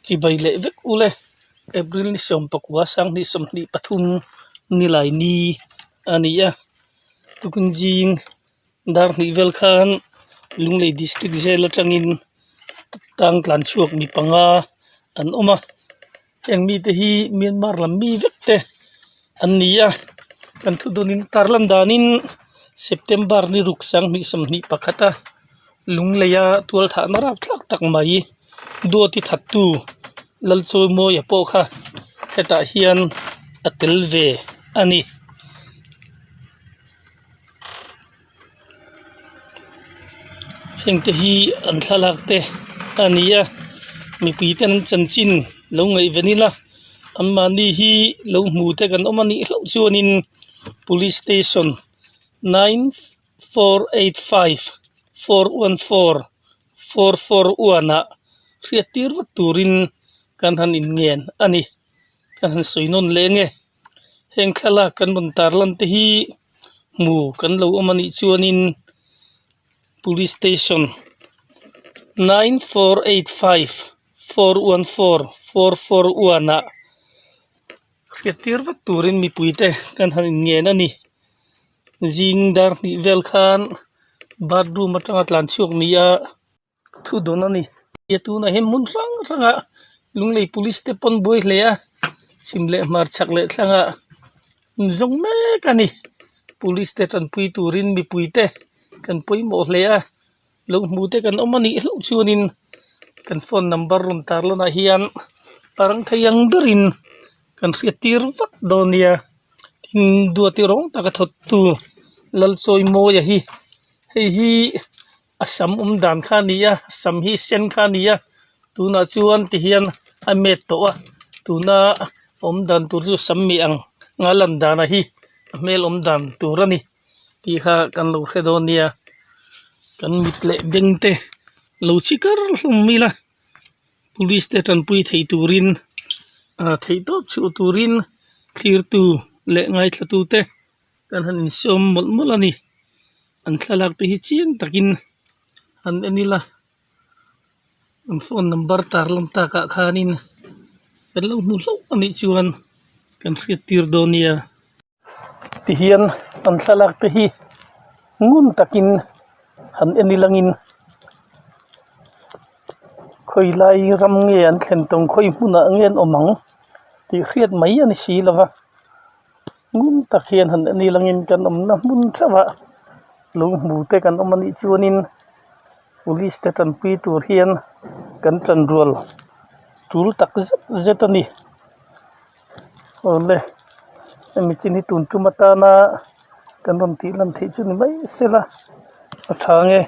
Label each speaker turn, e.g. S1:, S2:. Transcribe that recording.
S1: Chibai leh vek ule April ni 19 2023 nilai ni a ni a tukin zing dar hnih vel khan Lunglei district jail atangin tang tlan chhuak mi panga an awm a heng mite hi Myanmar lam mi vek te an ni a kan thu dawnin tarlan danin September ni ruk 2021 a Lungleia tual thahna rap thlak tak mai duati thattu Lalchawimawia pawh kha hetah hian a tel ve a ni. Hengte hi an thlalak te a ni a mipui ten an chanchin lo ngaihven ila anmahni hi lo hmu te kan awm a nih hlauh chuanin police station nine 485 414 441 ah hriat tir vat turin kan han inngen a ni kan han sawi nawn leh nge heng thlalak kan rawn tarlan te hi hmu kan lo awm a nih chuanin police station 9485 414 441 ah hriat tir vat turin mipui te kan han inngen a ni. Zing dar hnih vel khan bathroom atanga tlan chhuak ni a thu dawn a ni tunah hian hmun hrang hrangah Lunglei police te pawn buai hle a chhim leh hmar chhak leh thlangah an zawng mek a ni police te tanpui turin mipui te kan pawimawh hle a lo hmu te kan awm a nih hlauh chuanin kan phone number rawn tar lanah hian parang thei ang berin kan hriat tir vat dawn nia tin duati rawng taka thawktu Lalchawimawia hi hei hi a sam awm dan kha a ni a sam hi sen kha a ni a tunah chuan tihian a met tawh a tuna awm dan tur chu sam meh ang nga lan dana hi a hmel awm dan tur a ni tih kha kan lo hre dawn nia kan mit leh beng te lo chhi kar hlawm ila. Police te tanpui thei turin ah theih tawp chhuah turin thlirtu leh ngaithlatu te kan han insawm mawlh mawlh a ni an thlalak te hi chiang takin han en ila an phone number tar lan takah khanin kan lo hmu hlauh a nih chuan kan hriat tir dawn nia. Tihian an thlalak te hi ngun takin han en ilangin khawi lai ram nge an thlen tawng khawi hmunah nge an awm ang tih hriat mai a ni si lova ngun tak hian han en ilangin kan awmna hmun theuhah lo hmu te kan awm a nih chuanin police te tanpui tur hian kan tanrual tul tak zet zet a ni. Awle hemi chin hi tun tum atana kan rawn tih lan theih chu ni mai se la a tha nge.